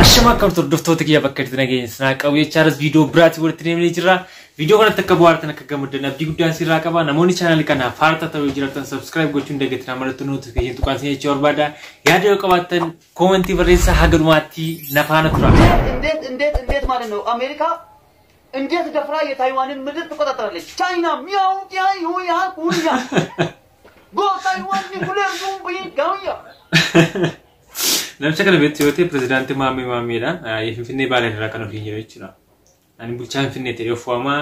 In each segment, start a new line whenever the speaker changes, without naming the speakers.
Ashama akkam hordoftoota kiyya bakka itti nageenya sinaa qabu jechaaras viidiyoo biraatti walitti deemnee jirra. Viidiyoo kanatti akka bohaartan akka gammaddan abdii guddaan sirraa qaba. Namoonni chaanaalii kana faarta ta'uu jiraatan subscribe gochuun dagatinaa mallattoo notification tuqaan isin jechuu barbaada. Yaada yoo qabaattan koomentii barreessaa haga dhumaatti na faana tura.
እንዴት እንዴት እንዴት ማለት ነው? አሜሪካ እንዴት ደፍራ የታይዋንን ምድር ትቆጣጠራለች? ቻይና ሚያው ያ ኩያ ጎ ታይዋን ኒኩሌር ዙም ጋያ
Namicha kana beektu yoo ta'e pirezidaantii Maammee Maammeedha. Finfinnee Baalee irraa kan ofiin jedhu jechuudha. Ani bulchaa Finfinnee ta'e of waamaa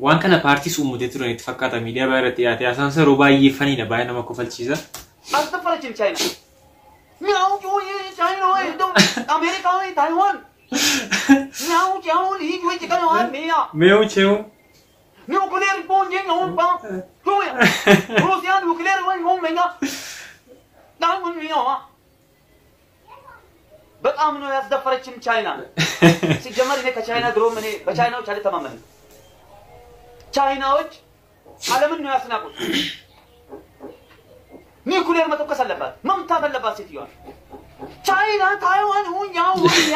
waan kana paartiis uummatee turan itti fakkaata miidiyaa baay'ee irratti dhiyaate. Haasaan isaa yeroo baay'ee faniidha baay'ee nama kofalchiisa.
አልደፈረችም ቻይና ሚያው ቻይና አሜሪካ ታይዋን ሚያው ጃው ልጅ ወይ ሚያ
Mee'uu ce'uu
ኒውክሌር ቦንጄ ነው ባ ሩሲያ ኒውክሌር ወይ ሆመኛ ዳውን ሚያ በጣም ነው ያስደፈረችን ቻይና። ሲጀመር እኔ ከቻይና ድሮም እኔ በቻይናዎች አልተማመንም። ቻይናዎች ዓለምን ነው ያስናቁት። ኒውክሌር መተኮስ አለባት፣ መምታት አለባት ሴትዮዋ። ቻይና ታይዋን ሁኛው ያ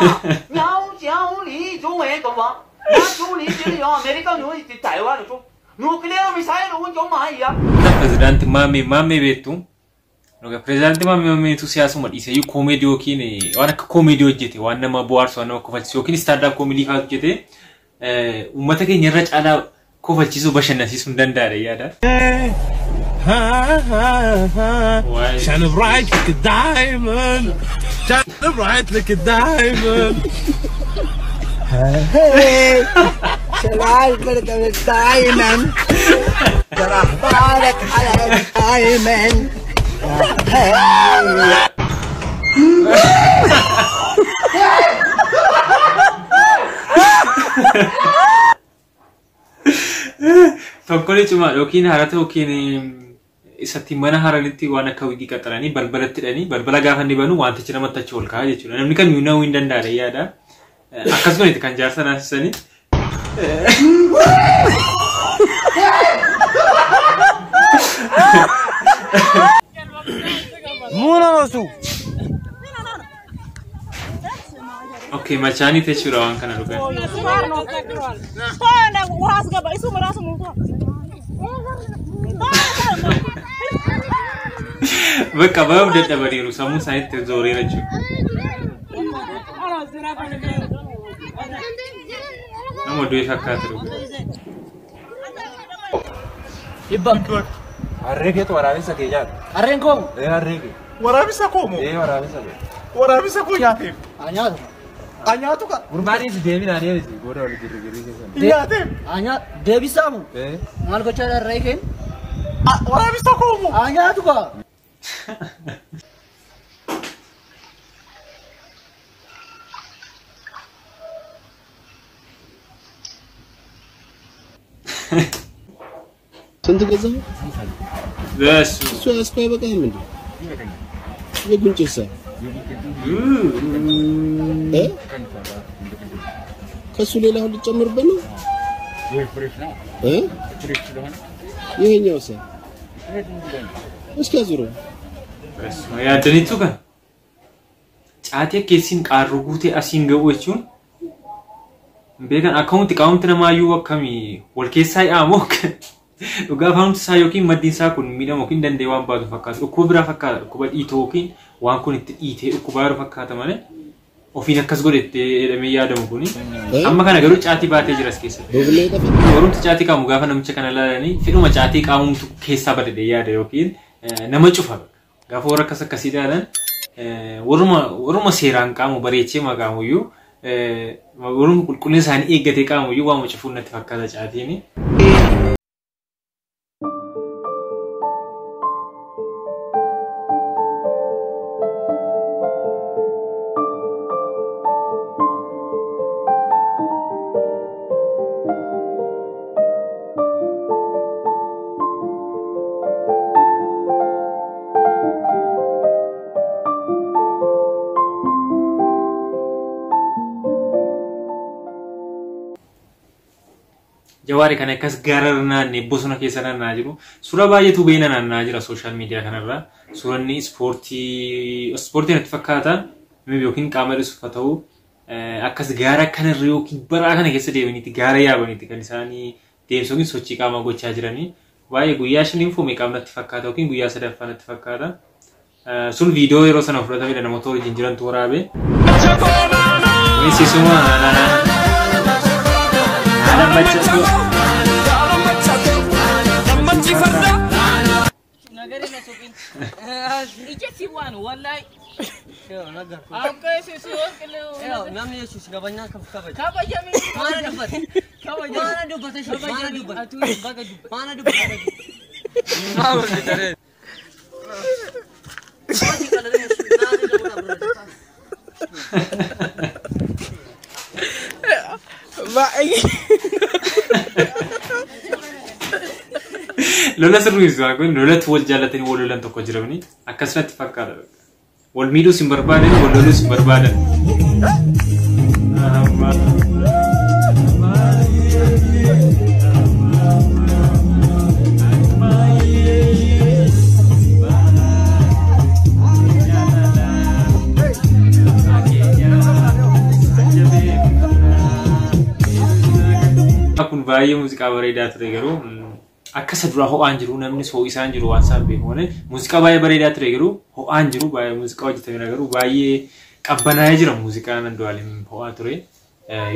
ያው ያው ሊ ጁዌ አሜሪካ ታይዋን ኒውክሌር ሚሳይል ሁንጆ ማያ
Pirezidaantii Maammee Maammee beektu. Pirezidaantii Maammee Maammeetu siyaasuma dhiisee koomeedii yookiin waan akka koomeedii hojjete waan nama bohaarsu waan nama kofalchiisu yookiin stand-up comedy fa'aa hojjete uummata keenya irra caalaa kofalchiisuu bashannansiisuu hin danda'adha yaada.
عشان برايتك دايما عشان برايتك دايما
دايما اخبارك على دايما.
Tokkolee cimaa yookiin harata yookiin isatti mana haranitti waan akka wigii qaxaranii balbalatti hidhanii balbala gaafa inni banu wantichi namatti achi ol ka'a jechuudha. Namni kamiyyuu na'uu hin danda'adha yaada. Akkasuma itti kan jaarsa naasisanii. Okay, machaanii jechuudha waan kana dhugan. Bakka baay'ee dadhabaniiru sammuu isaaniitti zooreera jechuudha. Nama du'e fakkaata dhuga.
Harree keetu waraabessa kee nyaata.
Harreen koo?
Ee harree kee.
Waraabessa koo moo?
Ee waraabessa kee.
Waraabessa koo nyaateef.
Nyaatu.
Nyaatu ka.
Gurmaadhiis deebiin ani deebisi booda wal girri girri keessan.
Nyaateef.
Nyaatu. Deebisaamu.
Ee.
Maal gochaa harree keen?
Waraabessa koo moo?
Nyaatu kaa.
ስንት ገዛህ?
በሱ
እሱ ያዝከው አይበቃህም እንዴ? የጉንጭሳ እ ከሱ ሌላ አሁን ልጨምርበት ነው እ ይሄኛውሳ እስኪ አዙረው።
Yaaddaniitu kan caatii akka isiin qaarruu guutee asiin ga'u jechuun beekan akkamumti qaamumti namaayyuu akkamii wal keessaa yaa'amu dhugaa afaanumti isaa yookiin maddiin isaa kun miidhamu yookiin danda'ee waan baatu fakkaata. Dhukkuba biraa fakkaata dhukkuba dhiitoo yookiin waan kun itti dhiitee dhukkubaa yeroo fakkaata malee ofiin akkas godhe jedhamee yaadamu kuni. Amma kana garuu caatii baatee jira as keessatti.
Boblee dhafa.
Warumti caatii qaamu gaafa namicha kana ilaalanii fedhuma caatii qaamumtu keessaa badadee yaada yookiin nama cufa. Gaafa warra akkas akkasii ilaalan warruma seeraan qaamu bareechee maqaamuyyuu warruma qulqullina isaanii eeggatee qaamuyyuu waanuma cufuun natti fakkaata caatiin. Jawaari kan akkas gaara naannee bosona keessa naanna'aa jiru. Suura baay'eetu beena naanna'aa jira social media kanarra. Suuranni ispoortii ispoortii natti fakkaata yookiin qaama hir'isuuf haa ta'u akkas gaara kanarra yookiin baraa kana keessa deemaniiti gaara yaabaniiti kan isaanii deemsa yookiin sochii qaamaa gochaa jiranii. Baay'ee guyyaa shaniin fume qaama natti fakkaata yookiin guyyaa sadaffaa natti fakkaata. Sun viidiyoo yeroo sana fudhatamedha namoota wajjin jirantu waraabe. Weessisuma
Nagari na supin. Ija si waan wallahi.
Namni yesuus kabajaa kabaja.
Kabajami.
Maana dubbate. Maana dubbate. Maana dubbate. Maana dubbate.
Lola sirriisu kun lolatti wal jaallatanii wal lolan tokko jiramni akkasumatti fakkaata. Wal miidhuus hin barbaadan, wal loluus hin barbaadan. Kun baay'ee muuziqaa bareedaa ture garuu akka isa duraa ho'aan jiru namni ho'isaan jiru waan isaan beeku malee muuziqaa baay'ee bareedaa ture garuu ho'aan jiru baay'ee muuziqaa hojjetame garuu baay'ee qabbanaa'ee jira muuziqaan Andu'aalem ho'aa ture.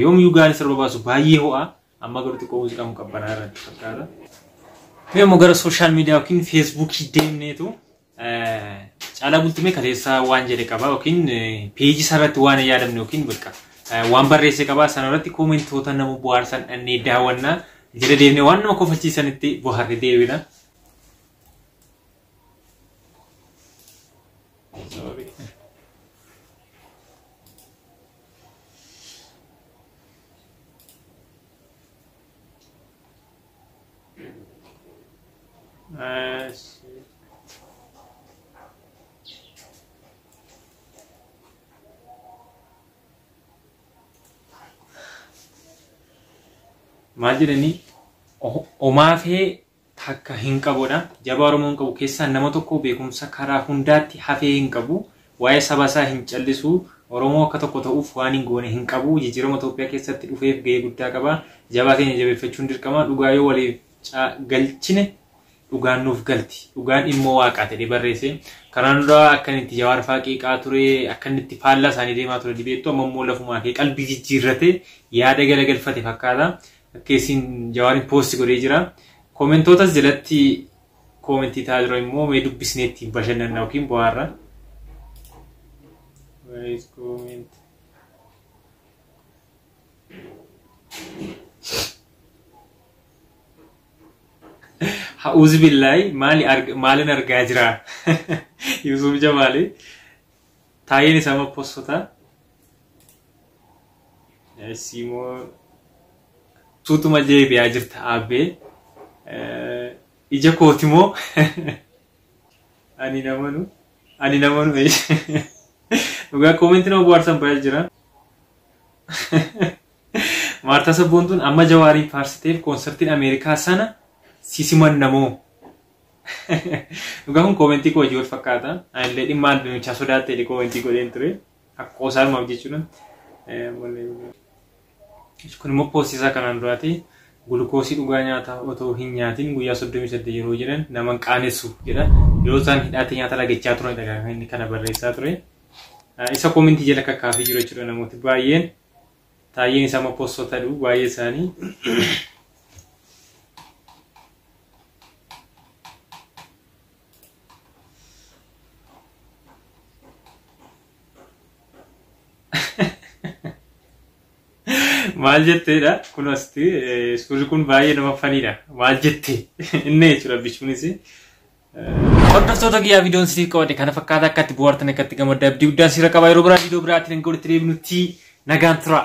Yoomiyyuu gaarii sirba baasu baay'ee ho'aa amma garuu xiqqoo muuziqaan kun qabbanaa'aa irratti fakkaata. Mee immoo gara social media yookiin feesbuukii deemneetu Caalaa Bultumee kaleessaa waan jedhe qaba yookiin peejii isaarratti waan hin yaadamne yookiin bakka waan barreesse qaba sanarratti koomentoota nama bohaarsan dhannee daawwannaa jala deemnee waan nama kofalchiisanitti bohaarre deebina. Maal jedhanii omaafee takka hin qabudha. Jabaa Oromoon qabu keessaa nama tokko beekumsa karaa hundaatti hafee hin qabu. Waa'ee saba isaa hin callisu. Oromoo akka tokko ta'uuf waan hin goone hin qabu. Jijjiirama Itoophiyaa keessatti dhufeef gahee guddaa qaba. Jabaa keenya jabeeffachuun dirqama. Dhugaa yoo waliif galchine dhugaan nuuf galti. Dhugaan immoo waaqaa ta'e barreesse. Karaan dura akka inni itti Jawaar fa'aa qeeqaa ture, akka inni itti faallaa isaanii deemaa ture dibeettu amma immoo lafumaa kee qalbii jijjiirrate yaada galagalfate fakkaata. Akkeessiin Jawaariin poosti godhee jira. Koomentootas jalatti koomentii ta'aa jiru immoo mee dubbisnee ittiin bashannanna yookiin bohaarra. Where is comment? Ha'uuzi billaahi maali maalin argaa jira? Yusuf Jamaali. Taayeen isaa ma postota. Simoo suutuma jeebi'aa jirta aabbee. Ija kooti moo? Ani namanu. Ani namanu. Dhugaa koomentii nama bohaarsan baay'ee jira. Maartaa Sabboontuun amma Jawaariin faarsiteef koonsartiin Ameerikaa sana sisimannamoo. Dhugaa kun koomentii koo hojii wal fakkaata. Anillee dhimma albamichaa sodaattee koomentii godheen ture. Akka qoosaa jechuudha. Kun immoo poostii isaa kanaan duraati. Gulukoosii dhugaa nyaataa otoo hin nyaatin guyyaa 38 yeroo jedhan nama hin qaanessu jedha. Yeroo isaan hidhaatti nyaata lagachaa turanidha kan inni kana barreessaa ture. Isa koomentii jala kakkaafii jiru jechuudha namooti baay'een. Taayyeen isaa immoo poostota dhugu baay'ee isaanii. Maal jetteedha kun asitti suurri kun baay'ee nama faniidha. Maal jettee inni jechuudha bichuunis. Hordoftoota kiyyaa viidiyoon siif qabadhe kana fakkaata akka itti bohaartan akka itti gammaddan abdii guddaan siirra qaba yeroo biraa viidiyoo biraatiin hanga walitti deebinutti nagaan tura.